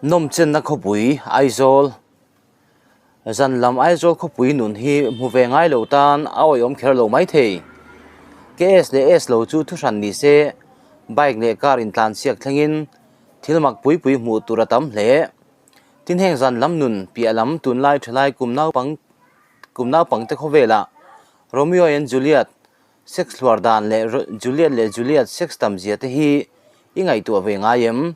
Nawmchenna khawpui Aizawl Zan lam Aizawl khawpui nun hi hmu ve ngai lo tan a awihawm kher lo mai thei. KS leh S lo chu thuhran ni se bike leh car intlanchhiak thlengin thil mak pui pui hmuh tur a tam hle. Tin heng zan lam nun piah lam tunlai thalai kum naupang kum naupangte khawvelah Romeo and Juliet sex hluar dan leh Juliet leh Juliet sex tam zia te hi i ngaihtuah ve ngai em?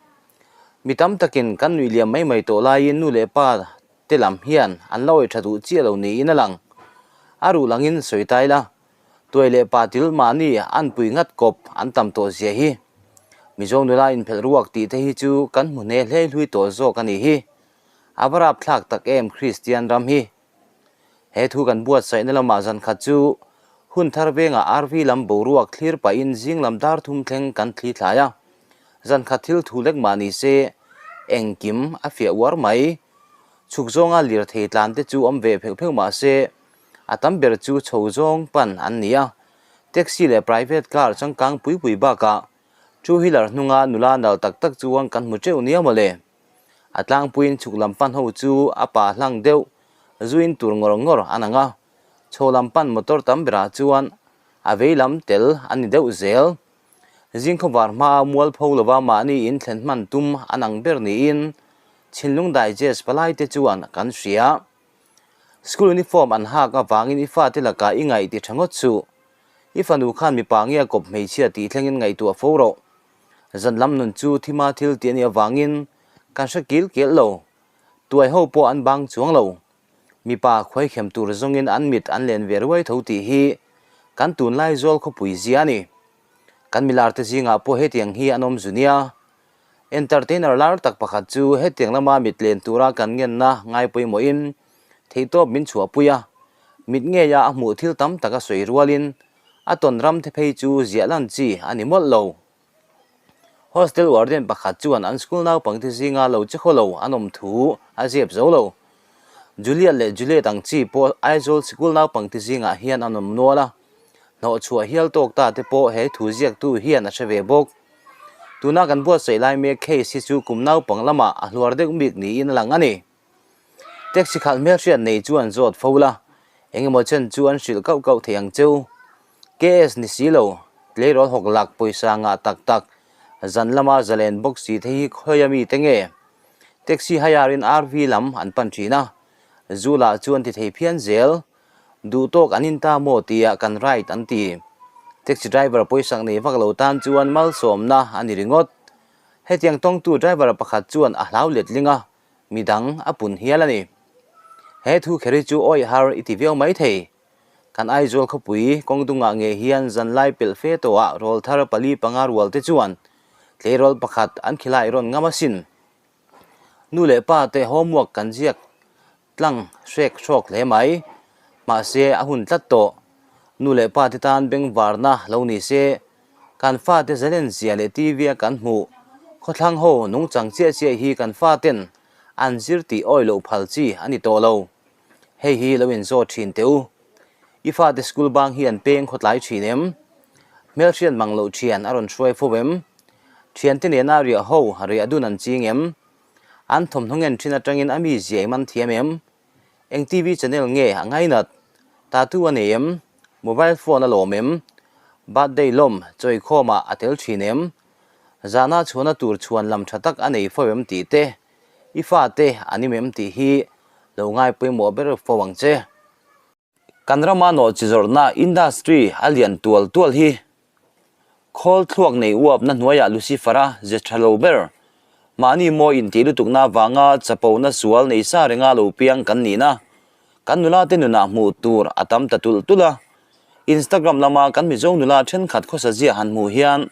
Mi tam takin kan nuih liam mai mai tawh laiin nu leh pa te lam hian an la awih tha duh chiah lo niin a lang. A ruh langin sawi tai la, tuai leh pa til mahni an pui ngat kawp an tam tawh zia hi. Mizo nula inphelh ruak tih te hi chu kan hmu hne hlei hlui tawh zawk a nih hi. A va rapthlak tak em Kristian ram hi. He thu kan buatsaihna lamah zan khat chu hun thar vengah RV lam boruak thlir pahin zing lam dar thum thleng kan thli thlai a. Zan khat thil thu lek mah ni se engkim a fiah uar mai. Chhuk zawnga lirthei tlan te chu awm ve pheuh pheuh mah se a tam ber chu chho zawng pan an ni a. Taxi leh private car changkang pui pui bakah two wheeler hnunga nula nalh tak tak chuan kan hmu teuh nia mawle. A tlangpuiin chhuk lam pan ho chu a pa hlang deuh zuin tur ngawr ngawr an ang a, chho lam pan motor tam berah chuan a vei lam tel a ni deuh zel. Zingkhawvar hmaa mualpho lova mahni in thlen hman tum an ang ber niin Chhinlung Digest palai te chuan kan hria. School uniform an hak avangin i fate lakah i ngaih ti tha ngawt suh. I fanu khan mipa nge a kawp hmeichhia tih thlengin ngaihtuah fo rawh. Zan lam nun chu thima thil tih a nih avangin kan hre kil kel lo. Tuai ho pawh an bang chuang lo. Mipa khuaikhem tur zawngin an mit an len ve ruai tho tih hi kan tunlai zawl khawpui zia a ni. Kan milar te zingah pawh hetiang hi an awm zu nia. Entertainer lar tak pakhat chu hetiang lama mit len tura kan ngenna ngai pawimawhin theihtawp min chhuahpui a, mit ngeia a hmuh thil tam tak a sawi rualin A tawn ram te phei chu ziah lan chi a ni mawlh lo. Hostel warden pakhat chuan an school naupangte zinga lo che khaw lo an awm thu a zep zo lo. Juliet leh Juliet ang chi pawh Aizawl sikul naupangte zingah hian an awm nual a, hnawhchhuah hial tawk ta te pawh he thu ziaktu hian a hre ve bawk. Tuna kan buatsaih lai mek case hi chu kum naupang lamah a hluar deuh bik niin a lang a ni. Taxi khalh hmelhriat nei chuan zawt fo la, engemaw chen chu an hrilh kauh kauh thei ang cheu. KS ni si lo, tleirawl hawk lak pawisa ngah tak tak, zan lama zalen bawk si te hi khawia mi te nge? Taxi hire in RV lam an pan thin a, zu lah chu an ti thei phian zel. Duh tawk an in ta maw tia kan ride an ti. Taxi driver pawisak nei vak lo tan chuan malsawmna a ni ringawt. Hetiang tawngtu driver pakhat chuan a hlau letling a, midang a pun hial a ni. He thu kher hi chu awih har i ti viau mai thei. Kan Aizawl khawpui kawng dungah nge hian zanlai pelh fe tawhah rawlthar pali panga rual te chuan tleirawl pakhat an khilai rawn ngam asin. Nu leh pa te homework kan ziak Tlang hrek hrawk hle mai. Mahse, a hun tlat tawh. Nu leh pa te tan bengvarna lo ni se, kan fate zalen zia leh TV a kan hmuh khawthlang ho nungchang chiah chiah hi kan faten an zir tih awi loh phal chi a ni tawh lo. Hei hi lo inzawt thin teh u. I fate school bang hi an peng khawtlai thin em? Hmelhriat mang loh thian a rawn hruai fo em? Thiante nena riah ho riah dun an ching em? An thawmhnaw ngen thin atangin a mi ziai man thiam em? Eng TV channel nge a ngainat? Tattoo a nei em? Mobile phone a lawm em? Birthday lawm chawikhawmah a tel thin em? Zahna chhuahna tur chhuan lam tha tak a nei fo em tih te, i fate an im em tih hi lo ngai pawimawh ber fo ang che. Kan rama nawhchi zawrhna industry a lian tual tual hi khawl thluak nei uapna hnuaiah Lucifer-a ze tha lo ber. Mahni mawi intih lutukna avanga chapona sual nei sa renga lo piang kan nihna kan nula te nunah hmuh tur a tam ta tulh tulh a. Instagram lama kan Mizo nula thenkhat khawsa ziah han hmuh hian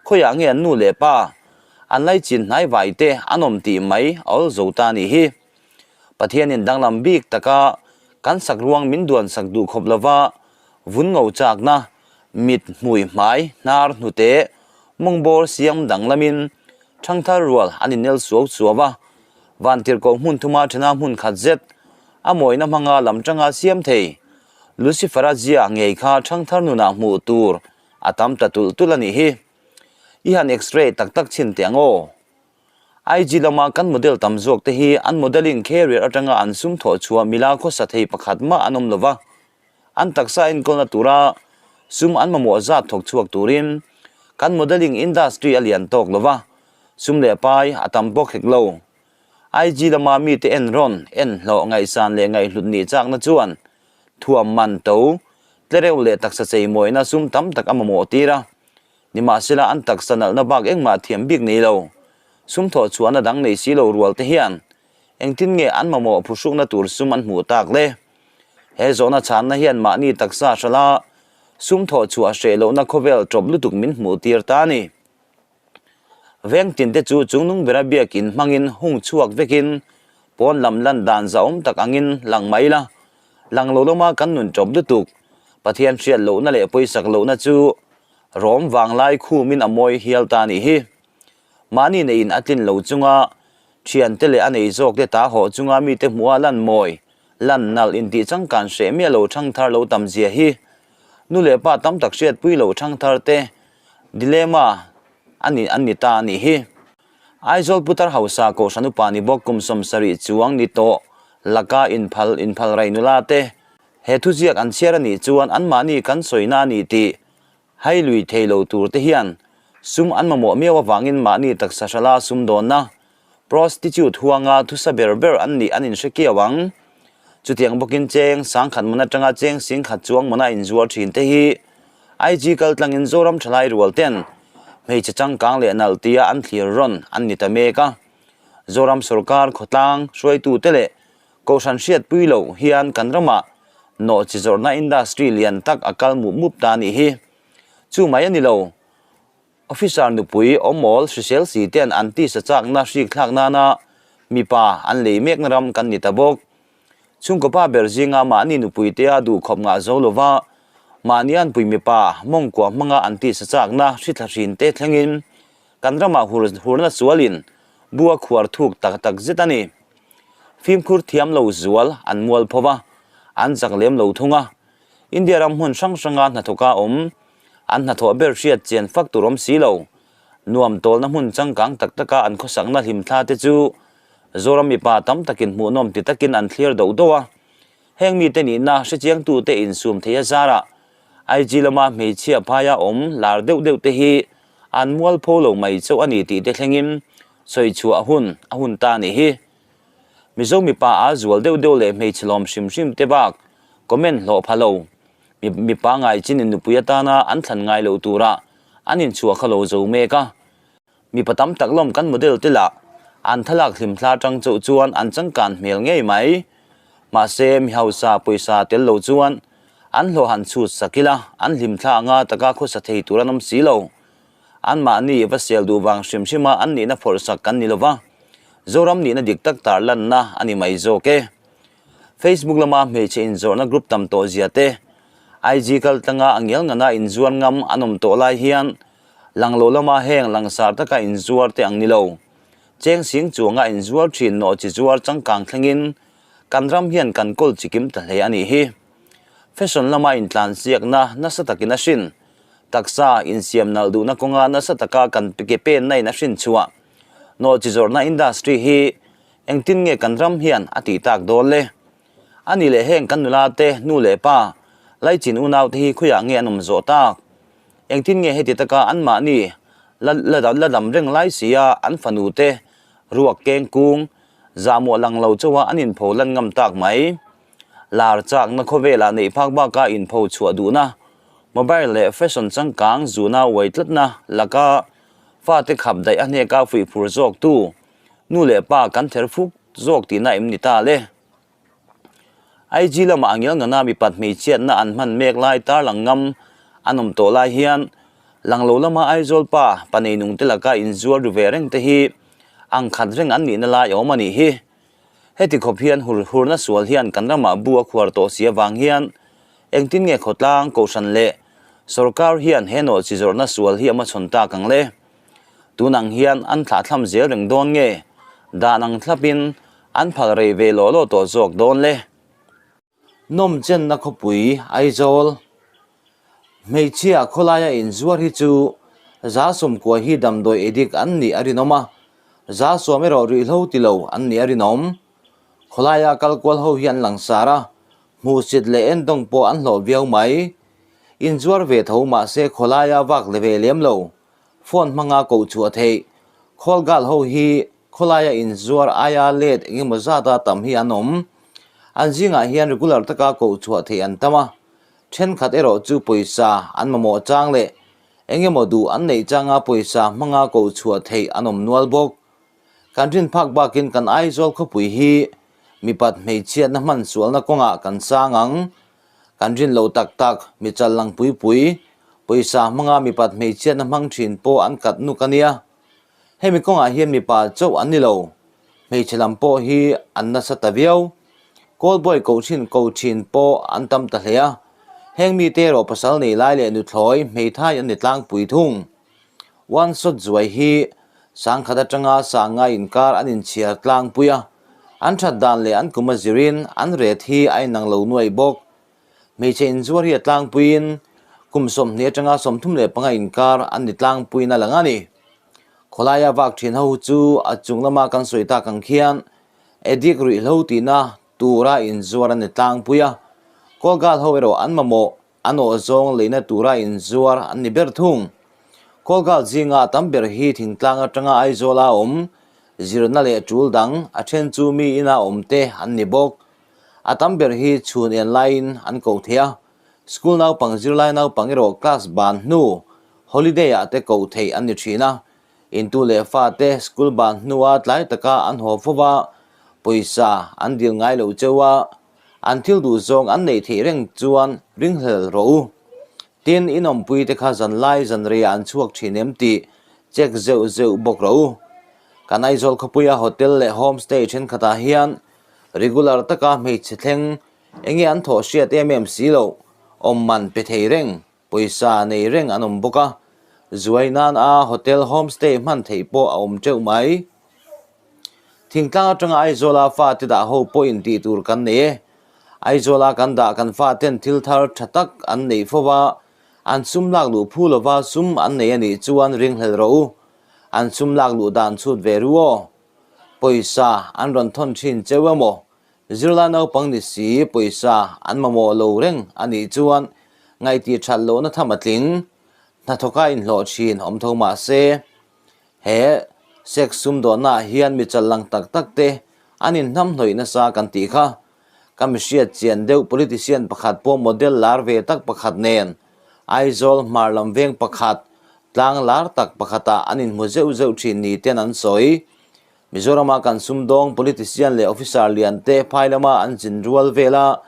khawiah nge an nu leh pa an laichin hnai vai te an awm tih mai a awl zo ta a nih hi. Pathianin danglam bik taka kan sak ruang min duan sak duh khawp lova vun ngo chakna, mit, hmui, hmai, hnar, hnute, mawngbawr siam danglamin thangthar rual an innel suau suau a, vantirhkoh hmun thuma thena hmun khat zet a mawina hmanga lam tanga siam thei Lucifer-a zia ngei kha thangthar nunah hmuh tur a tam ta tulh tulh a nih hi. I han x-ray tak tak chhin teh ang aw. IG lama kan model tam zawk te hi an modelling career atanga an sum thawh chhuah mila khawsa thei pakhat mah an awm lova, an taksa enkawlna tura sum an mamawh zat thawk chhuak turin kan modelling industry a lian tawk lova, sum leh pai a tam bawk hek lo. IG lama mite en rawn, en hlawh, ngaihsan leh ngaihhlut nih chakna chuan thuam man to, tlereuh leh taksa cheimawina sum tam tak a mamawh tir a. Nimahsela an taksa nalhna bak engmah thiam bik nei lo, sum thawh chhuahna dang nei si lo rual te hian engtin nge an mamawh phuhrukna tur sum an hmuh tak le? He zawhna chhanna hian mahni taksa hrala sum thawh chhuah hreh lohna khawvel tawp lutuk min hmuh tir ta a ni. Veng tin te chu chungnung bera biakin hmangin hung chhuak vekin pawn lam lan dan zahawm tak angin lang mai la, lang lo lama kan nun tawp lutuk Pathian hriat lohna leh pawisak lohna chu Rawm vanglai khumin a mawi hial ta nih hi. Mahni neiin a tlin lo chunga thiante leh a nei zawkte ta haw chunga mite hmuha lan mawi, lan nalh intih changkan hreh miah lo thangthar lo tam zia hi. Nu leh pa tam tak hriatpui lo thangthar te dilemma a ni an ni ta a nih hi. Aizawl Putar Hausa Kohhran upa ni bawk kum 70 chuang ni tawh laka inphal inphal rai nula te He thuziak an chhiar a nih chuan anmahni kan sawina a ni tih hai lui thei lo tur te hian sum an mamawh miau avangin mahni taksa hrala sum dawnna, prostitute, huanga thusa ber ber an nih an inhre kiau ang. Chutiang bawkin cheng sangkhat man atanga cheng singkhat chuang mana inzuar thin te hi IG kaltlangin Zoram thalai rual ten hmeichhe changkang leh nalh tia an thlir rawn an ni ta mek a. Zoram sorkar khawtlang hruaitute leh Kohhran hriatpui loh hian kan ramah nawhchi zawrhna industry lian tak a kal mup mup ta nih hi. Chu mai a ni lo. Officer nupui awmawl hrisel si ten an tisa chakna hrik thlak nana mipa an lei mekna ram kan ni ta bawk. Chhungkaw pa ber zinga mahni nupui tea duhkhawp ngah zo lova mahni anpui mipa mawngkua hmanga an tisa chakna hri thla hrin te thlengin kan ramah hurna sualin bu a khuar thuk tak tak zet a ni. Fimkhur thiam lo zual an mual pho va, an chak lem lo thung a. India ram hmun hrang hranga hnathawka awm, an hnathawh ber hriat chian fak tur awm si lo. Nuam tawlna hmun changkang tak taka an khawsakna hlimthla te chu Zoram mipa tam takin hmuhnawm ti takin an thlir doh doh a. Heng mite nihna hrechiangtute insum thei a zarah IG lama hmeichhia phaia awm lar deuh deuh te hi an mualpho lo mai chauh a ni tih te thlengin Sawi chhuah hun a hun ta nih hi. Mizo mipa a zual deuh deuh leh hmeichhe lawm hrim hrim te bak comment hlawh pha lo. Mi mipa ngai chin in nupui atana an thlan ngai loh tura an inchhuah kha lo zo mek a. Mipa tam tak lawm kan model te lah an thlalak hlim thla atang chauh chuan an changkan hmel ngei mai. Mahse mi hausa pawisa tel lo chuan an hlawh han chhut sak ila an hlim thla anga taka khawsa thei tur an awm si lo. Anmahni va sel duh vang hrim hrima an nihna phawrhsak kan ni lova, Zoram nihna dik tak tarlanna a ni mai zawk e. Facebook lama hmeichhe inzawrhna group tam tawh zia te, IG kaltlanga a ngial ngana inzuar ngam an awm tawh lai hian langlo lama heng langsar taka inzuar te ang ni lo. Cheng sing chuanga inzuar thin nawh chi zuar changkang thlengin kan ram hian kan kawl chikim ta hle a nih hi. Fashion lama intlansiakna nasa takin a hrin. Taksa insiam nalh duhna kawnga nasa taka kan ke penna in a hrin chhuah. Nawhchi zawrhna industry hi engtin nge kan ram hian a tih tak dawn le? A nih leh heng kan nula te, nu leh pa, laichin unau te hi khawiah nge an awm zawh tak? Engtin nge heti taka anmahni la la dam reng lai sia an fanu te ruak keng kung zahmawh lang lo chauha an inpho lan ngam tak mai? Lar chakna khawvelah neih phak baka inpho chhuah duhna, mobile leh fashion changkang zuna uai tlatna laka fate khap daih a hneka fuih phur zawktu nu leh pa kan ther fuk zawk tihna em ni ta le? IG lamah a ngialngana mipat hmeichhiatna an hman mek lai tarlang ngam an awm tawh lai hian langlo lama Aizawl pa pa neinungte laka inzuar ru ve reng te hi ang khat reng an nihna lai a awm a nih hi. Heti khawp hian hur hurna sual hian kan ramah bu a khuar tawh si avang hian engtin nge khawtlang, kohhran leh sorkar hian he nawhchi zawrhna sual hi a hmachhawn tak ang le? Tun ang hian an thlahthlam zel reng dawn nge dan ang thlapin an phal rei ve lawh lawh tawh zawk dawn le? Nawm chenna khawpui Aizawl hmeichhia khawlaia inzuar hi chu 90% hi damdawi edik an nih a rinawm a. Zasawm erawh ruihhlo ti lo an nih a rinawm. Khawlaia kal kual ho hi an langsar a, hmuhsit leh endawng pawh an hlawh viau mai. Inzuar ve tho mahse khawlaia vak le ve lem lo, phone hmanga koh chhuah theih. Khawlgal ho hi khawlaia inzuar aia let engemaw zata tam hi an awm. An zingah hian regular taka koh chhuah theih an tam a, thenkhat erawh chu pawisa an mamawh chang leh Engemaw duh an neih changa pawisa hmanga koh chhuah theih an awm nual bawk. Kan rin phak bakin kan Aizawl khawpui hi mipat hmeichhiatna hman sualna kawngah kan sang ang. Kan rin lo tak tak, mi chal lang pui pui, pawisa hmanga mipat hmeichhiatna hmang thin pawh an kat nuk a nia. Hemi kawngah hian mipa chauh an ni lo, hmeichhe lam pawh hi an nasa ta viau. Callboy koh thin ko thin pawh an tam ta hle a, heng mite erawh pasal nei lai leh nuthlawi hmeithai an ni tlangpui thung. One shot zuai hi sangkhat atanga sanga inkar an inchhiar tlangpui a, an that dan leh an kum a zirin an ret hi a inang lo nuaih bawk. Hmeichhe inzuar hi a tlangpuiin kum 20 atanga 35 inkar an ni tlangpuiin a lang a ni. Khawlaia vak thin ho chu a chung lama kan sawi tak ang khian Addict ruihhlo tihna tura inzuar a ni tlangpui a, Kawlgal ho erawh an mamawh an awh zawng leina tura inzuar an ni ber thung. Kawlgal zinga a tam ber hi thingtlang atanga Aizawla awm, zirna leh tul dang a then chu mi ina awm te an ni bawk. A tam ber hi chhun en laiin an koh thei a, school naupang zirlai naupang erawh class ban hnu holiday ah te koh theih an ni thin a, Intu leh fate school ban hnua tlai taka an haw fo va, pawisa an dil ngai lo cheu a, an thil duh zawng an neih theih reng chuan ringhlel rawh u. Tin, in awmpuite kha zanlai zanreiah an chhuak thin em tih check zeuh zeuh bawk rawh u. Kan Aizawl khawpuia hotel leh homestay thenkhatah hian regular taka hmeichhe thleng enge an thawh hriat em em si loh awm man pe thei reng. Pawisa nei reng an awm bawk a, zuai nan a hotel homestay hman theih pawh a awm teuh mai. Thingtlang atanga Aizawla fate dah ho pawh in tih tur kan nei e. Aizawla kan dah kan faten thil thar tha tak an neih fo va, an sum lak luh phu lova sum an nei a nih chuan ringhlel rawh u. An sum lak luh dan chhut ve ru aw. Pawisa an rawn thawn thin cheu emaw Zirlai naupang ni si pawisa an mamawh lo reng a nih chuan ngaihtih that lohna tham a tling. Hnathawka inhlawh thin awm tho mah se, he sex sumdawnnaah hian mi challang tak tak te an inhnamhnawih nasa kan tih kha. Ka mi hriat chian deuh politician pakhat pawh model lar ve tak pakhat nen Aizawl hmar lam veng pakhat tlang lar tak pakhatah an inhmu zeuh zeuh thin ni ten an sawi. Mizorama kan sumdawng politician leh officer lian te phai lama an zin rual vel a,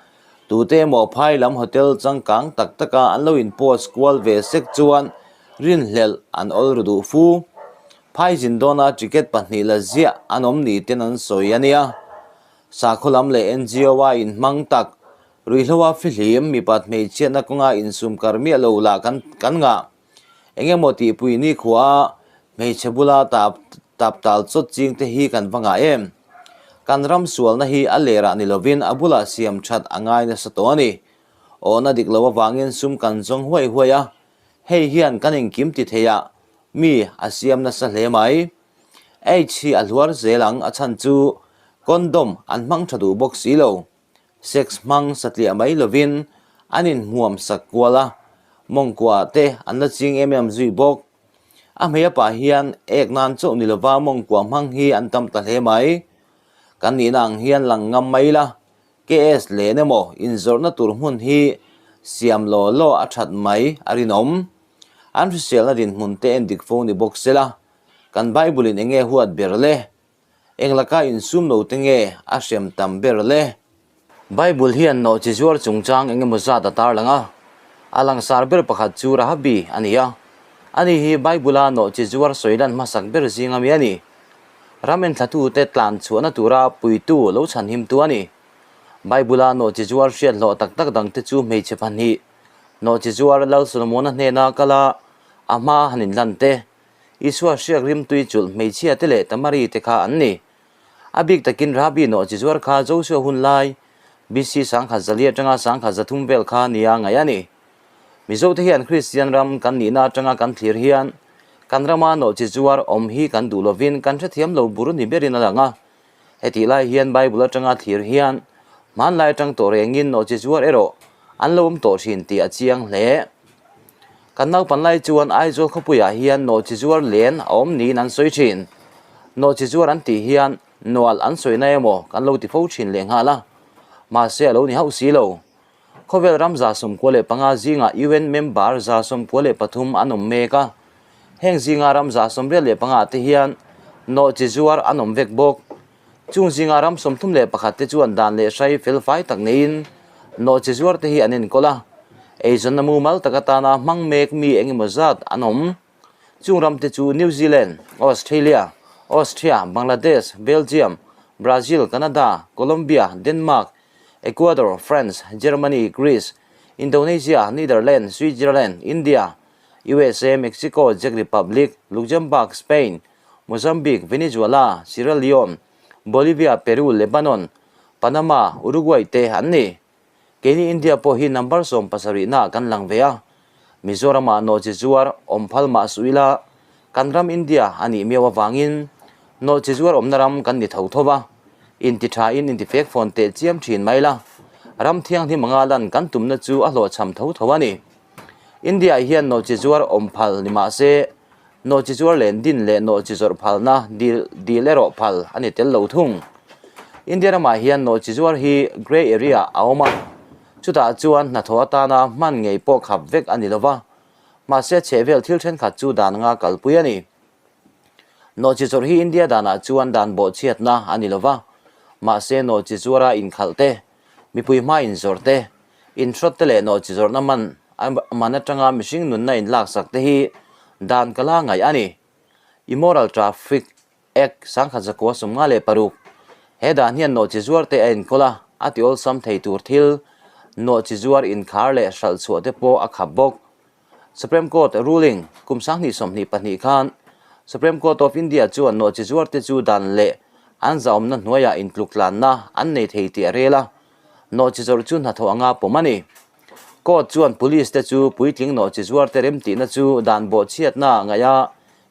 tute emaw phai lam hotel changkang tak taka an lo in post kual ve sek chuan rinhlelh an awl ru duh fu. Phai zin dawna ticket pahnih la ziah an awm ni ten an sawi a nia. Sakhaw lam leh NGO a inhmang tak, ruihhloa fihlim, mipat hmeichhiatna kawnga insum kar miah lo lah kan kan ngah. Engemaw tihpui nikhua hmeichhe bula tap tap tal chawt ching te hi kan va ngah em? Kan ram sualna hi a lerah ni lovin a bulah siam that a ngai nasa tawh a ni. Awhna dik lo avangin sum kan zawng huai huai a, hei hian kan engkim ti thei a, mi a siam nasa hle mai. Aids hi a hluar zel ang a chhan chu condom an hmang tha duh bawk si lo. Sex hmang satliah mai lovin an inhmuam sak kual a, mawngkuah te an la ching em em zui bawk. A hmei pah hian ek nan chauh ni lova mawngkuah hmang hi an tam ta hle mai. Kan nihna ang hian lang ngam mai ila, KS len emaw inzawrhna tur hmun hi siam law law a that mai a rinawm. An hriselna dinhmun te endik fo ni bawk sela, kan Bible in enge huat ber le? Eng laka insum lo te nge a hrem tam ber le? Bible hian nawhchi zuar chungchang eng emaw zat a tarlang a. A langsar ber pakhat chu Rahabi a ni a. Ani hi Bible-a nawhchi zuar sawi lan hmasak ber zinga mi a ni. Ram enthlatute tlan chhuahna tura puitu lo chhanhimtu a ni. Bible-a nawhchi zuar hriat hlawh tak tak dangte chu hmeichhe pahnih, nawhchi zuar Lal Solomona hnena kala a hma han inlan te, Isua hriak rimtui chulh hmeichhia te leh Tamari te kha an ni. A bik takin Rabi nawh chi zuar kha Josua hun lai, BC 1004 atanga 1003 vel kha nia ngaih a ni. Mizote hian Kristian ram kan nihna atanga kan thlir hian Kan rama nawhchi zuar awm hi kan duh lovin kan hrethiam lo bur ni berin a lang a. Hetih lai hian Bible atanga thlir hian hmanlai atang tawh rengin nawhchi zuar erawh an lo awm tawh thin tih a chiang hle. Kan naupan lai chuan Aizawl khawpuiah hian nawhchi zuar len a awm niin an sawi thin. Nawhchi zuar an tih hian nual an sawina emaw kan lo ti fo thin lehnghal a, mahse a lo ni hauh si lo. Khawvel ram 95 zingah UN member 93 an awm mek a, heng zinga ram 85 te hian nawhchi zuar an awm vek bawk. Chung zinga ram 31 te chuan dan leh hrai felfai tak neiin nawhchi zuar te hi an enkawl a, eizawnna mumal tak atana hmang mek mi engemaw zat an awm. Chung ram te chu New Zealand, Australia, Austria, Bangladesh, Belgium, Brazil, Canada, Colombia, Denmark, Ecuador, France, Germany, Greece, Indonesia, Netherlands, Switzerland, India, USA, Mexico, Czech Republic, Luxembourg, Spain, Mozambique, Venezuela, Sierra Leone, Bolivia, Peru, Lebanon, Panama, Uruguay te an ni. Keini India pawh hi number 70 naah kan lang ve a, Mizoramah nawhchi zuar awm phal mah suh ila kan ram India a nih miau avangin nawhchi zuar awmna ram kan ni tho tho va, inti thain inti fek fawn teh chiam thin mai la, ram thianghlim anga lan kan tumna chu a hlawhchham tho tho a ni. India hian nawhchi zuar awm phal ni mah se nawhchi zuar len din leh nawhchi zawrh phalna dil dil erawh phal a ni tel lo thung. India ramah hian nawhchi zuar hi grey area a awm a, chutah chuan hnathawh atana hman ngei pawh khap vek a ni lo va, mahse chhehvel thil thenkhat chu dan anga kalpui a ni. Nawhchi zawrh hi India danah chuan dan bawhchhiatna a ni lo va, mahse nawhchi zuara inkhalh te, mipui hma inzawrh te, inhrawt te leh nawhchi zawrhna man man atanga mihring nunna inlaksak te hi dan ka la ngaih a ni. Immoral Traffic Act 1956 He dan hian nawhchi zuar te a enkawl a, a ti awlsam thei tur thil nawhchi zuar inkhar leh hralh chhuah te pawh a khap bawk. Supreme Court ruling kum 2022 khan Supreme Court of India chuan nawhchi zuar te chu dan leh an zahawmna hnuaiah intluk tlanna an nei thei tih a rel a, nawhchi zawrh chu hnathawh anga pawm a ni. Court chuan police te chu puitling nawhchi zuar te remtihna chu dan bawhchhiatna ngaiha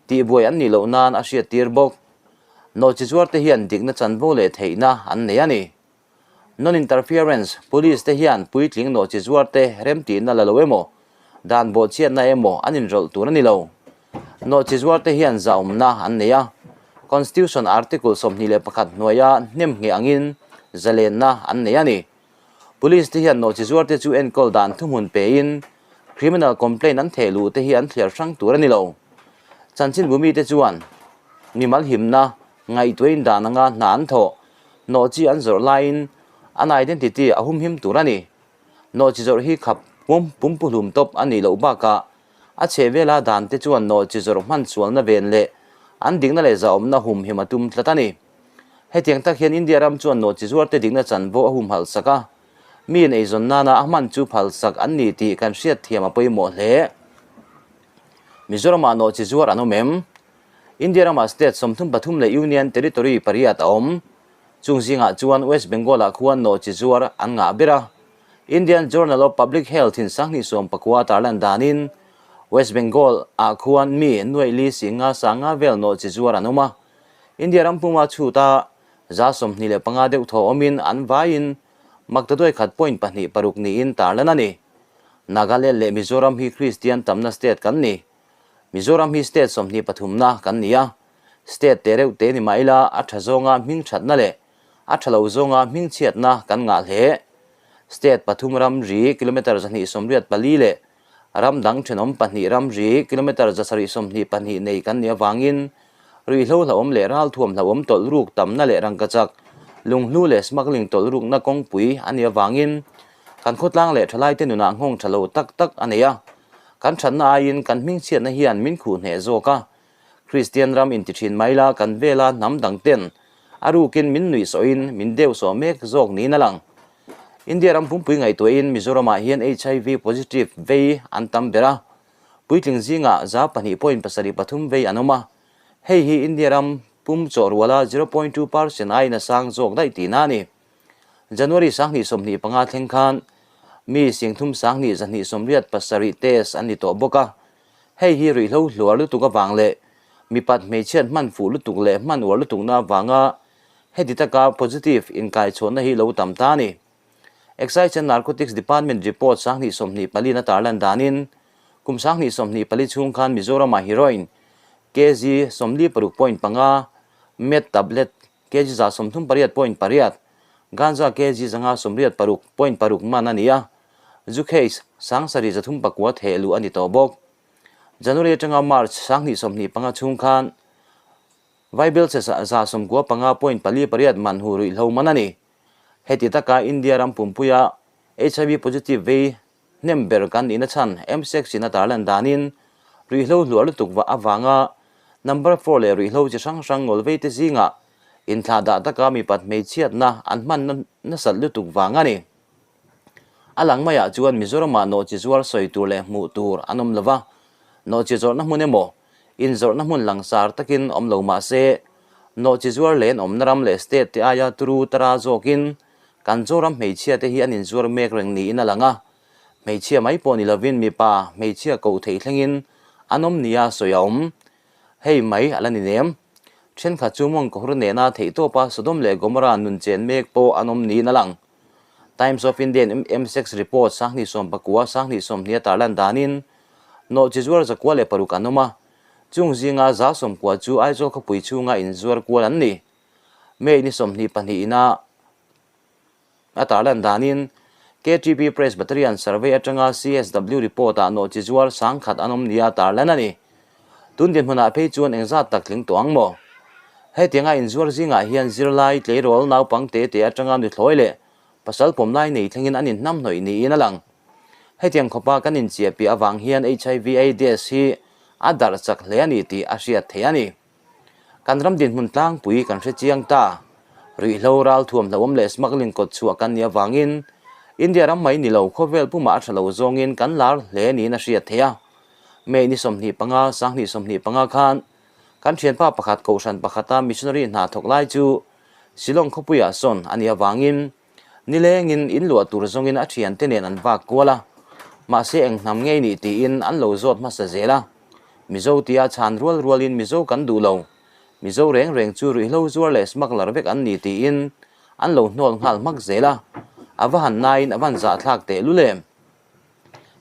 tihbuai an nih loh nan a hriattir bawk. Nawhchi zuar te hian dikna chanvo leh theihna an nei a ni. Non-interference, Police te hian puitling nawhchi zuar te remtihna la lo emaw, dan bawhchhiatna emaw an inrawlh tur a ni lo. Nawhchi zuar te hian zahawmna an nei a, Constitution Article 21 hnuaia hnemngheh angin zalenna an nei a ni. Police te hian nawhchi zuar te chu enkawl dan thuhmun pein criminal complaint an theh luh te hi an thliar hrang tur a ni lo. Chanchinbu mite chuan mimal himna ngaihtuahin dan anga hna an thawh, nawhchi an zawrh laiin an identity a humhim tur a ni. Nawhchi zawrh hi khap pum pumpuhlum tawp a nih loh bakah a chhehvela dan te chuan nawhchi zawrh hman sualna ven leh an dikna leh zahawmna humhim a tum tlat a ni. Hetiang tak hian India ram chuan nawhchi zuarte dikna chanvo a humhalh sak a, mi in eizawn nana a hman chu phal sak an ni tih kan hriat thiam a pawimawh hle. Mizoramah nawhchi zuar an awm em? India ramah state 33 leh Union Territory pariat a awm. Chung zingah chuan West Bengal-ah khuan nawhchi zuar an ngah ber a. Indian Journal of Public Health in 2019 tarlan danin West Bengal-ah khuan mi nuaih li singa sanga vel nawhchi zuar an awm a. India ram puma chhuta 25 deuh thaw awmin an vaiin maktaduai khat point pahnih paruk niin tarlan a ni. Nagaland leh Mizoram hi Kristian tamna state kan ni. Mizoram hi state 23na kan ni a, state te reuh te ni mah ila a tha zawnga hming thatna leh a tha lo zawnga hming chhiatna kan ngah hle. State pathum ram ri kilometre 284 leh ram dang thenawm pahnih ram ri kilometre 722 nei kan nih avangin ruihhlo hlauhawm leh ralthuam hlauhawm tawlh ruk tamna leh rangkachak lunghlu leh smuggling tawlh rukna kawngpui a nih avangin kan khawtlang leh thalaite nunah nghawng tha lo tak tak a nei a. Kan thatna aiin kan hming chhiatna hian min khuh hneh zawk a. Kristian ram inti thin mai la kan vela hnam dang ten a rukin min nuih sawhin min deuh sawh mek zawk niin a lang. India ram pumpui ngaihtuahin Mizoramah hian HIV positive vei an tam ber a, puitling zingah 2.73 vei an awm a, hei hi India ram pum chawh ruala 0.2% aiin a sang zawk daih tihna a ni. January 2025 thleng khan mi 32,287 test an ni tawh bawk a. Hei hi ruihhlo hluar lutuk avang leh mipat hmeichhiat hman fuh lutuk leh hman uar lutukna avanga heti taka positive inkaichhuahna hi lo tam ta a ni. Excise and Narcotics Department report 2024 in a tarlan danin kum 2024 chhung khan Mizoramah heroin kg 46.5, meth tablet kg 138.8, ganja kg 586.6 man a ni a, zu case 7339 theh luh a ni tawh bawk. January atanga March 2025 chhung khan Vaibelchhe 95.48 man hu ruihhlo man a ni. Heti taka India ram pumpuia HIV positive vei hnem ber kan nihna chhan MSEC in a tarlan danin ruihhlo hluah lutuk vah avanga number four leh ruihhlo chi hrang hrang ngawl vei te zingah inthlah dah taka mipat hmeichhiatna an hman nasat lutuk vang a ni. A lang maiah chuan Mizoramah nawhchi zuar sawi tur leh hmuh tur an awm lova, nawhchi zawrhna hmun emaw Inzawrhna hmun langsar takin awm lo mah se, nawhchi zuar len awmna ram leh state te aia turu tara zawkin kan Zoram hmeichhia te hi an inzuar mek reng niin a lang a. Hmeichhia mai pawh ni lovin mipa hmeichhia koh theih thlengin an awm nia sawi a awm. Hei mai a la ni nem. Thenkhat chu mawngkawhur nena theihtawpa Sodom leh Gomorrah nun chen mek pawh an awm niin a lang. Times of India in MSEX report 2019 2020 a tarlan danin nawhchi zuar 106 an awm a, chung zinga 90 chu Aizawl khawpui chhunga inzuar kual an ni. May ni 22 ina a tarlan danin KTP Presbyterian survey atanga CSW report ah nawhchi zuar 1000 an awm nia tarlan a ni. Tun dinhmunah phei chuan engzat tak tling tawh ang maw? Hetianga inzuar zingah hian zirlai, tleirawl, naupang te te atanga nuthlawi leh pasal pawmlai nei thlengin an inhnamhnawih niin a lang. Hetiang khawpa kan inchiahpiah avang hian HIV AIDS hi a darh chak hle a ni tih a hriat theih a ni. Kan ram dinhmun tlangpui kan hre chiang ta. Ruihhlo, ralthuam hlauhawm leh smuggling kawt chhuah kan nih avangin India ram mai ni lo khawvel pumah a tha lo zawngin kan lar hle niin a hriat theih a. May ni 25, 2025 khan kan thianpa pakhat kohhran pakhata missionary hna thawk lai chu Shillong khawpuiah sawn a nih avangin nilengin in luah tur zawngin a thiante nen an vak kual a, mahse eng hnam ngei nih tiin an lo zawt hmasa zel a. Mizo tia chhan rual rualin Mizo kan duh lo, Mizo reng reng chu ruihhlo zuar leh smuggler vek an ni tiin an lo hnawl nghal hmak zel a, a va han nain a van zahthlak tehlul em?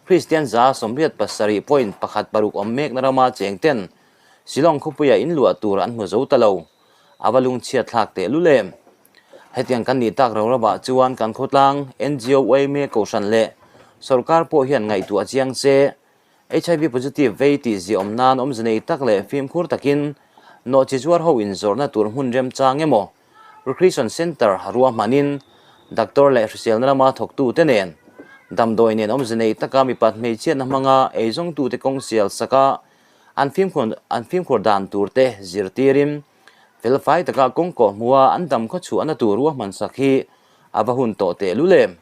Kristian 87.16 awm mekna rama cheng ten Shillong khawpuia in luah tur an hmu zo ta lo. A va lungchhiat thlak tehlul em? Hetiang kan nih tak ro ravah chuan kan khawtlang, NGO, yma kohhran leh sorkar pawh hian ngaihtuah chiang se HIV positive vei tih ziah awm nan awmze nei tak leh fimkhur takin nawhchi zuar ho inzawrhna tur hmun remchang emaw Recreation Centre ruahmanin doctor leh hriselna lama thawktute nen damdawi nen awmze nei taka mipat hmeichhiatna hmanga eizawngtute kawng sial saka an fimkhur dan turte zirtirin felfai taka kawng kawh hmua an dam khawchhuahna tur ruahman sak hi a va hun tawh tehlul em?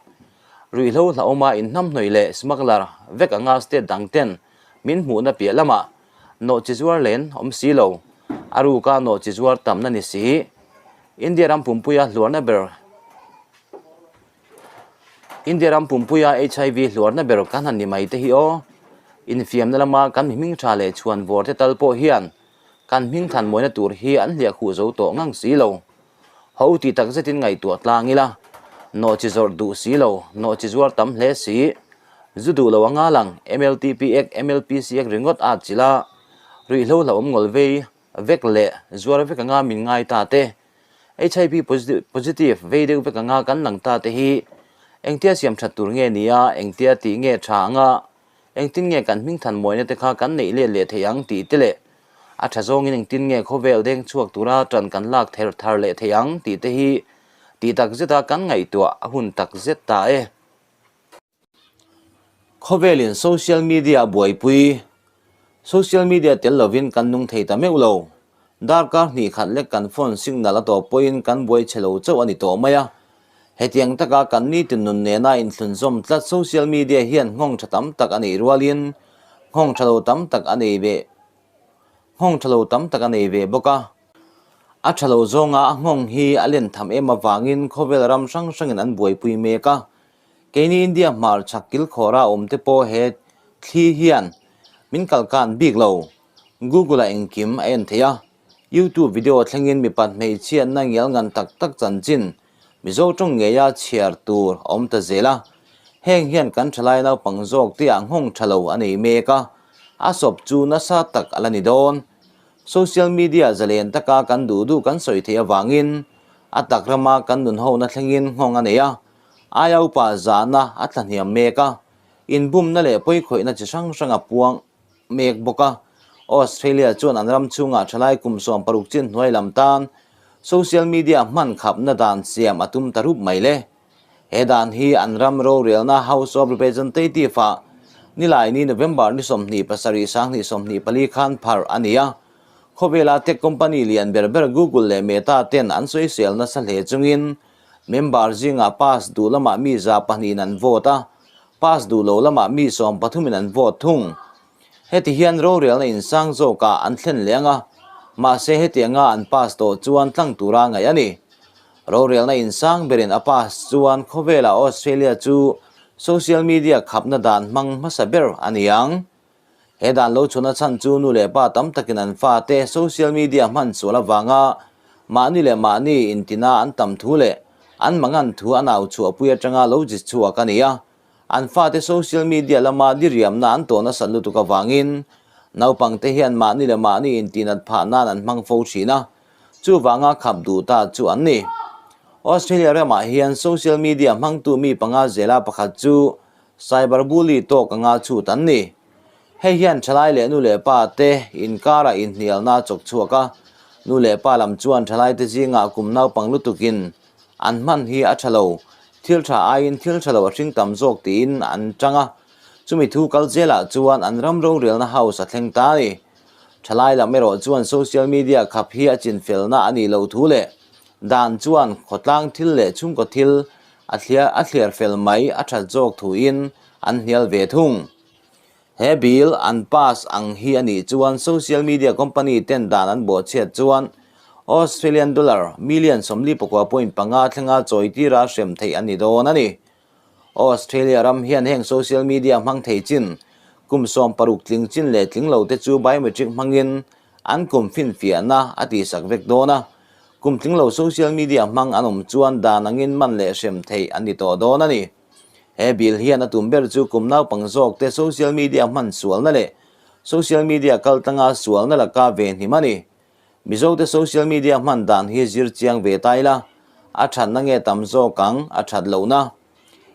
Ruihhlo hlauhawma inhnamhnawih leh smuggler vek anga state dang ten min hmuhna piah lamah nawhchi zuar len awm si lo, a ruka nawhchi zuar tamna ni si. India ram pumpuia hluarna ber India ram pumpuia HIV hluarna ber kan han ni mai te hi aw. Infiamna lama kan mi hming tha leh chhuan vawr te tal pawh hian kan hming than mawina tur hi an hliah khuh zo tawh ngang si lo. Ho ti tak zetin ngaihtuah tlang ila, nawhchi zawrh duh si lo, nawhchi zuar tam hle si, zu duh lo anga lang MLTP ek, MLPC ek ringawt at chila, ruihhlo hlauhawm ngawl vei vek leh zuar vek anga min ngai ta te, HIV positive vei deuh vek anga kan lang ta te hi engtia siam that tur nge nia, engtia tih nge tha anga, engtin nge kan hming than mawina te kha kan neih let leh thei ang tih te leh A tha zawngin engtin nge khawvel deng chhuak tura tan kan lak ther thar leh thei ang tih te hi tih tak zeta kan ngaihtuah a hun tak zet ta e. Khawvelin social media a buaipui. Social media tel lovin kan nung thei ta meuh lo. Darkar hnih khat lek kan phone signal a tawp pawhin kan buai chhe lo chauh a ni tawh mai a. Hetiang taka kan nitin nun nena inthlunzawm tlat social media hian nghawng tha tam tak a neih rualin nghawng tha lo tam tak a nei ve nghawng tha lo tam tak a nei ve bawk a. A tha lo zawnga a nghawng hi a len tham em avangin khawvel ram hrang hrangin an buaipui mek a. Keini India hmar chhak kilkhawra awm te pawh he thli hian. Min kalkan bik lo. Google-ah engkim a en thei a, YouTube video thlengin mipat hmeichhiatna ngial ngan tak tak chanchin Mizo tawng ngeia chhiar tur a awm ta zel a. Heng hian kan thalai naupang zawk te ah nghawng tha lo a nei mek a, a sawp chu nasa tak a la ni dawn. Social media zalen taka kan duh duh kan sawi theih avangin a tak rama kan nun hona thlengin nghawng a nei a, aia upa zahna a tlahniam mek a, inbumna leh pawikhawihna chi hrang hrang a puang mek bawk a. Australia chuan an ram chhungah thalai kum 16 chin hnuai lam tan social media hman khapna dan siam a tum ta rup mai le. He dan hi an ram rorelna House of Representative-ah Nilaini November ni 27 2024 khan pharh a ni a. Khawvela tech company lian ber ber Google leh Meta ten an sawisel nasa hle chungin member zingah pass duh lamah mi 200 in an vote a, pass duh lo lamah mi 13 in an vote thung. Heti hian rorelna insang zawkah an thlen leh ang a, mahse hetianga an pass tawh chuan tlang tura ngaih a ni. Rorelna insang berin a pass chuan khawvela Australia chu social media khapna dan hmang hmasa ber a ni ang. He dan lo chhuna chhan chu nu leh pa tam takin an fate social media hman sual avanga mahni leh mahni intina an tam thu leh an mangan thu an au chhuahpui atanga lo ji chhuak a ni a. An fate social media lama diriamna an tawh nasat lutuk avangin naupangte hian mahni leh mahni intinat phah nan an hmang fo thin a, chuvanga khap duh ta chu an ni. Australia ramah hian social media hmangtu mi panga zela pakhat chu Cyberbully tawk anga chhut an ni. Hei hian thalai leh nu leh pa te inkarah inhnialna a chawk chhuak a, nu leh pa lam chuan thalai te zingah kum naupang lutukin an hman hi a tha lo, thil tha aiin thil tha lo a hring tam zawk tiin an tang a, chumi thu kal zelah chuan an ram rorelna house a thleng ta a ni. Thalai lam erawh chuan social media khap hi a chinfelna a nih loh thu leh dan chuan khawtlang thil leh chhungkaw thil A thliar a thliar fel mai a that zawk thuin an hnial ve thung. He bill an pass ang hi a nih chuan social media company ten dan an bawhchhiat chuan Australian dollar million 49.5 thlenga chawi tira hrem theih a ni dawn a ni. Australia ram hian heng social media hmang thei chin kum 60 tling chin leh tling lo te chu biometric hmangin an kum finfiahna a tihsak vek dawn a. Kum tling lo social media hmang an awm chuan dan angin man leh hrem theih an ni tawh dawn a ni. He bill hian a tum ber chu kum naupang zawk te social media hman sualna leh social media kaltlanga sualna laka ve hnim a ni. Mizo te social media hman dan hi zir chiang ve ta ila, a thatna nge tam zawk ang a that lohna.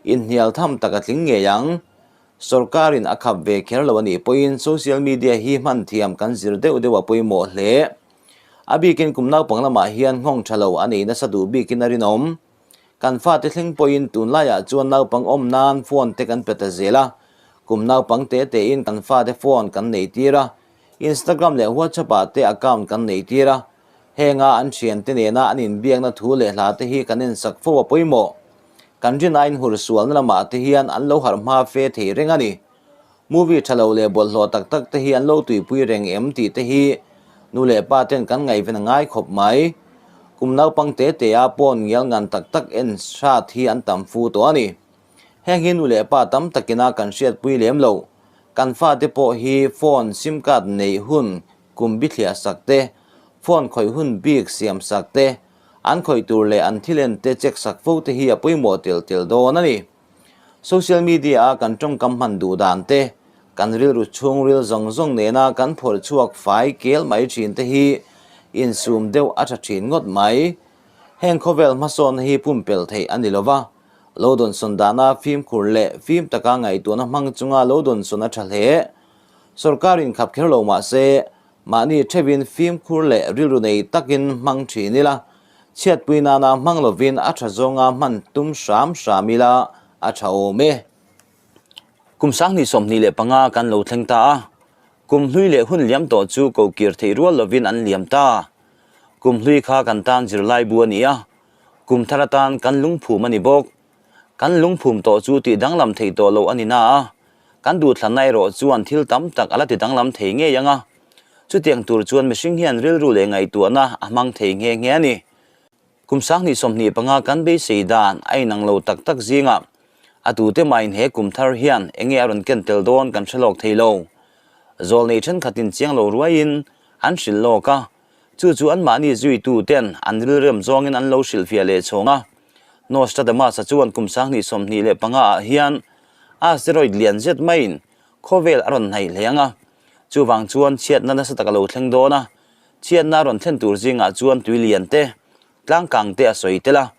Inhnial tham tak a tling ngei ang. Sorkarin a khap ve kher lo a nih pawhin social media hi hman thiam kan zir deuh deuh a pawimawh hle. A bikin kum naupang lamah hian nghawng tha lo a nei nasa duh bikin a rinawm. Kan fate thleng pawhin tunlaiah chuan naupang awm nan phone te kan pe ta zel a, kum naupang te tein kan fate phone kan nei tir a, Instagram leh WhatsApp ah te account kan nei tir a, henga an thiante nena an inbiakna thu leh hla te hi kan ensak fo a pawimawh. Kan rinaiin hur sualna lamah te hian an lo harh hma fe thei reng a ni. Movie tha lo leh bawlhhlawh tak tak te hi an lo tuipui reng em tih te hi nu leh pa ten kan ngaihven a ngai khawp mai. Kum naupang te te a pawn ngial ngan tak tak en hrat hi an tam fu tawh a ni. Heng hi nu leh pa tam takina kan hriatpui lem lo. Kan fate pawh hi phone sim card neih hun kum bithliah sak te, phone khawih hun bik siam sak te, an khawih tur leh an thil en te check sak fo te hi a pawimawh tel tel dawn a ni. Social media a kan tawngkam hman duh dan te, kan rilru chhungril zawng zawng nena kan phawrh chhuak fai kel mai thin te hi insum deuh a tha thin ngawt mai. Heng khawvel hmasawnna hi pumpelh theih a ni lova, lo dawnsawn dana fimkhur leh fim taka ngaihtuahna hmang chunga lo dawnsawn a tha hle. Sorkarin khap kher lo mah se, mahni theuhin fimkhur leh rilru nei takin hmang thin ila, chhiatpui nana hmang lovin a tha zawnga hman tum hram hram ila a tha awm e. Kum 2025 kan lo thleng ta a, kum hlui leh hun liam tawh chu ko kir theih rual lovin an liam ta. Kum hlui kha kan tan zirlai bu a ni a, kum thar atan kan lungphum a ni bawk. Kan lungphum tawh chu tih danglam theih tawh loh a ni na a, kan duhthlanna erawh chuan thil tam tak a la ti danglam thei ngei ang a. Chutiang tur chuan mihring hian rilru leh ngaihtuahna a hmang thei nghe nghe a ni. Kum 2025 kan beisei dan a inang lo tak tak zingah a tute mahin he kum thar hian enge a rawn ken tel dawn kan hre lawk thei lo. Zawlnei thenkhatin chiang lo ruaiin an hrilh lawk a, chu chu anmahni zuitu ten an rilrem zawngin an lo hrilhfiah leh chhawng a. Nostradamus-a chuan kum 2025 ah hian asteroid lian zet maiin khawvel a rawn hnaih hle ang a, chuvang chuan chhiatna nasa tak a lo thleng dawn a, chhiatna a rawn thlen tur zingah chuan tui lian te, tlangkang te a sawi tel a,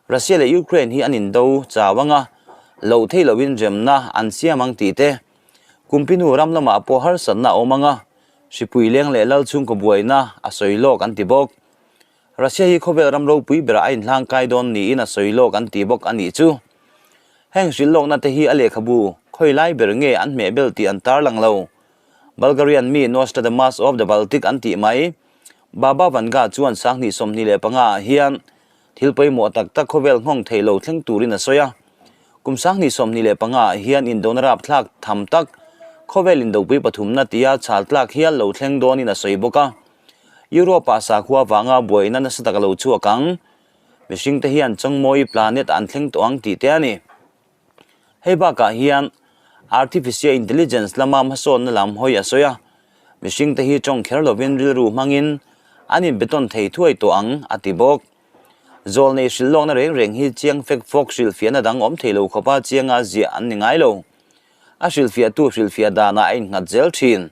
Russia leh Ukraine hi an indo chau ang a, loh theih lohin remna an siam ang tih te, Kumpinu ram lamah pawh harsatna a awm ang a, hripui leng leh lal chhungkaw buaina a sawi lawk an ti bawk. Russia hi khawvel ram ropui berah a inhlangkai dawn niin a sawi lawk an ti bawk a nih chu. Heng hrilh lawkna te hi a lehkhabu khawi lai ber nge an hmehbel tih an tarlang lo. Bulgarian mi Nostradamus of the Baltic an tih mai. Baba Vanga chuan 2025 ah hian Thil pawimawh tak tak khawvel nghawng theih lo thleng turin a sawi a. Kum 2025 ah hian indona rapthlak tham tak khawvel indopui pathumna tia chhal tlak hial lo thleng dawnin a sawi bawk a. Europe-ah sakhua vanga buaina nasa tak a lo chhuak ang. Mihringte hian chawngmawi planet an thleng tawh ang tih te a ni. Hei bakah hian Artificial Intelligence lama hmasawnna lam hawi a sawi a, mihringte hi tawng kher lovin rilru hmangin an inbetawn thei thuai tawh ang, a ti bawk. Zawlnei hrilh lawkna reng reng hi chiang fek fawk hrilhfiahna dang awm thei lo khawpa chianga ziah an ni ngai lo. A hrilhfiahtu hrilhfiah danah a innghat zel thin.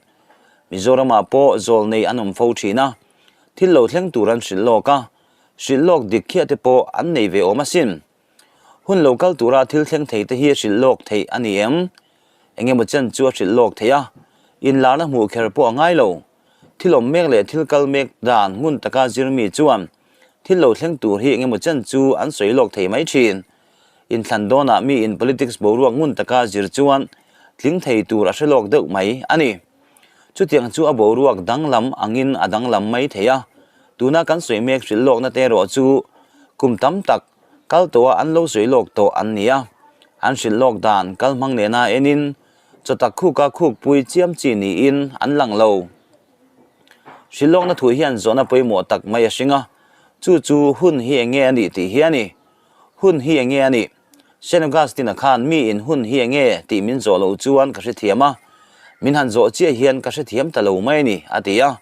Mizoramah pawh zawlnei an awm fo thin a, thil lo thleng tur an hrilh lawk a, hrilh lawk dik khiah te pawh an nei ve awm asin. Hun lo kal tura thil thleng thei te hi hrilh lawk theih a ni em? Eng emaw chen chu a hrilh lawk theih a, inlarna hmuh kher pawh a ngai lo. Thil awm mek leh thil kal mek dan ngun taka zir mi chuan thil lo thleng tur hi eng emaw chen chu an sawi lawk thei mai thin. Inthlan dawnah mi in politics boruak ngun taka zir chuan tling thei tur a hre lawk deuh mai a ni. Chutiang chu a boruak danglam angin a danglam mai thei a, tuna kan sawi mek hrilh lawkna te erawh chu kum tam tak kal tawha an lo sawi lawk tawh an ni a, an hrilh lawk dan kal hmang nena enin chawtak khuka khukpui chiam chi niin an lang lo. Hrilh lawkna thu hian zawhna pawimawh tak mai a hring a, chu chu hun hi eng nge a nih tih hi a ni. Hun hi eng nge a nih? Saint Augustine-a khan mi in hun hi eng nge tih min zawh loh chuan ka hrethiam a, min han zawh chiah hian ka hrethiam ta lo mai a ni, a ti a.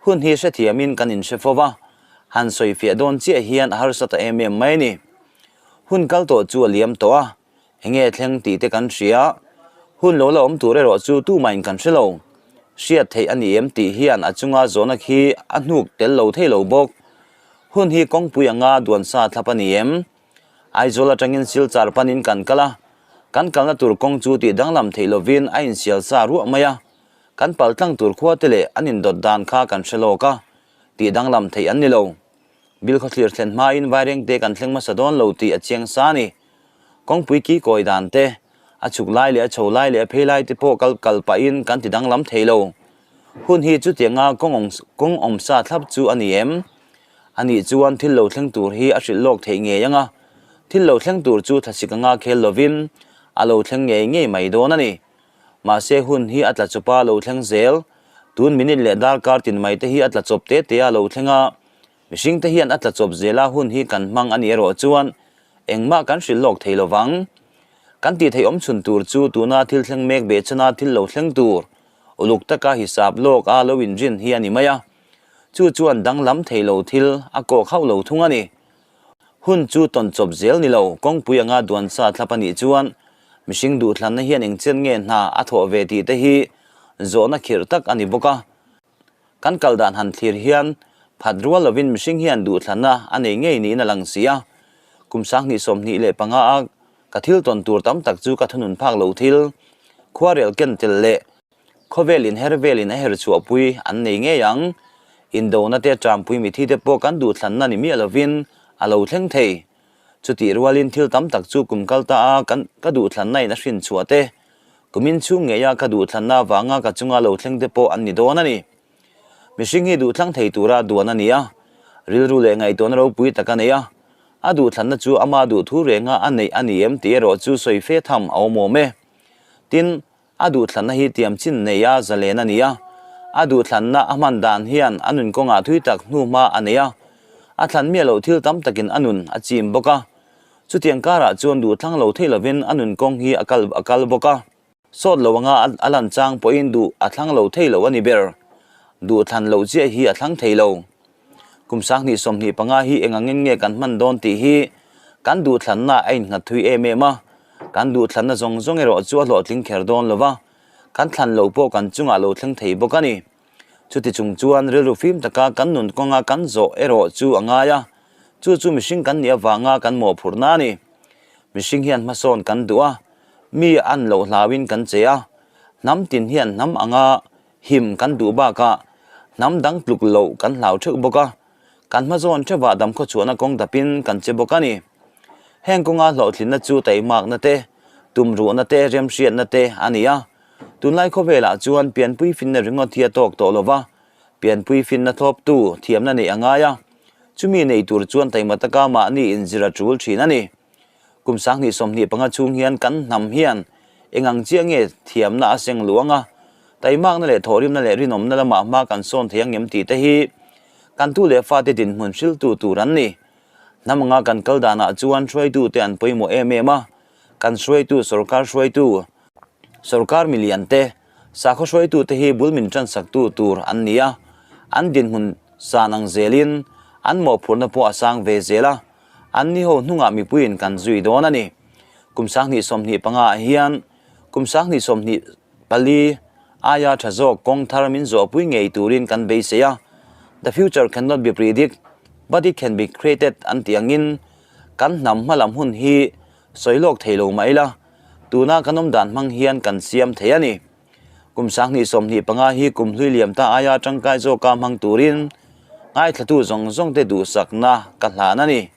Hun hi hrethiamin kan inhre fo va, han sawifiah dawn chiah hian a harsa ta em em mai a ni. Hun kal tawh chu a liam tawh a, eng nge thleng tih te kan hria. Hun lo la awm tur erawh chu tumahin kan hre lo. Hriat theih a ni em tih hian a chunga zawhna khi a hnuk tel lo thei lo bawk. Hun hi kawngpui anga duansa thlap a ni em? Aizawl atangin Silchar panin kan kal a, kan kalna tur kawng chu tih danglam theih lovin a insial sa ruah mai a, kan pal tlang tur khua te leh an indawt dan kha kan hre lawk a, tih danglam theih an ni lo. Bilkhawthlir thlen hmain Vairengte kan thleng hmasa dawn lo tih a chiang sa a ni. Kawngpui ki kawi dan te, a chhuk lai leh a chho lai leh a phei lai te pawh kal kal pahin kan ti danglam thei lo. Hun hi chutianga kawng awm sa thlap chu a ni em? A nih chuan thil lo thleng tur hi a hrilh lawk theih ngei ang a, thil lo thleng tur chu thlasik anga khel lovin a lo thleng ngei ngei mai dawn a ni. Mahse hun hi a tla chawpa lo thleng zel, tun minute leh darkar tin mai te hi a tla chawp te te a lo thleng a, mihring te hian a tla chawp zela hun hi kan hmang a nih erawh chuan engmah kan hrilh lawk thei lovang. Kan tih theih awm chhun tur chu tuna thil thleng mek behchana thil lo thleng tur uluk taka hisap lawk a lo inrin hi a ni mai a. Chu chuan danglam thei lo thil a kawk hauh lo thung a ni. Hun chu tawn chawp zel ni lo, kawngpui anga duan sa thlap a nih chuan mihring duhthlanna hian engchen nge hna a thawh ve tih te hi zawhna khirh tak a ni bawk a. Kan kal dan han thlir hian phat rual lovin mihring hian duhthlanna a nei ngei niin a lang si a. Kum 2025 a ka thil tawn tur tam tak chu ka thunun phak lo thil, khuarel ken tel leh Khawvel in her velin a her chhuahpui an nei ngei ang. Indona te ṭampui mithi te pawh kan duhthlanna ni miah lovin a lo thleng thei. Chutih rualin thil tam tak chu kum kal ta a kan ka duhthlanna in a hrin chhuah te, kumin chhung ngeia ka duhthlanna avanga ka chunga lo thleng te pawh an ni dawn a ni. Mihring hi duhthlang thei tura duan a ni a, rilru leh ngaihtuahna ropui tak a nei a, a duhthlanna chu ama duhthu renga a neih a ni em tih erawh chu sawi fe tham a awm awm e. Tin, A duhthlanna hi tiam chin nei a zalen a ni a, a duhthlanna a hman dan hian a nun kawngah thui tak hnu hma a nei a, a thlan miah loh thil tam takin a nun a chim bawk a. Chutiang karah chuan duhthlang lo thei lovin a nun kawng hi a kal a kal bawk a. Sawt lo anga a lan chang pawhin duh a thlang lo thei lo a ni ber. Duh thlan loh chiah hi a thlang thei lo. Kum 2025 hi eng angin nge kan hman dawn tih hi kan duhthlanna a innghat thui em em a, kan duhthlanna zawng zawng erawh chu a hlawhtling kher dawn lo va, kan thlan loh pawh kan chungah lo thleng thei bawk a ni. Chuti chung chuan rilru fim taka kan nun kawnga kan zawh erawh chu a ngai a, chu chu mihring kan nih avanga kan mawhphurhna a ni. Mihring hian hmasawn kan duh a, mi an loh hlauin kan che a, hnam tin hian hnam anga him kan duh bakah hnam dang tluk loh kan hlau theuh bawk a, kan hmazawn theuhah damkhawchhuahna kawng dapin kan che bawk a ni. Heng kawnga hlawhtlinna chu taimakna te, tumruhna te, remhriatna te a ni a. Tunlai khawvelah chuan pianpui finna ringawt hi a tawk tawh lo va, pianpui finna thlawptu thiamna neih a ngai a, chumi nei tur chuan taima taka mahni inzir a tul thin a ni. Kum 2025 chhung hian kan hnam hian eng ang chiah nge thiamna a seng luang a, taimakna leh thawhrimna leh rinawmna lamah hma kan sawn thei ang em tih te hi kan tu leh fate dinhmun hriltu tur an ni. Hnam anga kan kal danah chuan hruaitute an pawimawh em em a, kan hruaitu sorkar hruaitu, sorkar milian te, sakhaw hruaitute hi bul min tansaktu tur an ni a, an dinhmun san ang zelin an mawhphurhna pawh a sang ve zel a, An ni ho hnungah mipuiin kan zui dawn a ni. Kum 2025 ah hian kum 2024 aia tha zawk kawng thar min zawhpui ngei turin kan beisei a, The future cannot be predict, but it can be created an tih angin kan hnam hmalam hun hi sawi lawk thei lo mah ila, tuna kan awm dan hmang hian kan siam thei a ni. Kum 2025 hi kum hlui liam ta aia tangkai zawka hmang turin ngaithlatu zawng zawngte duhsakna ka hlan a ni.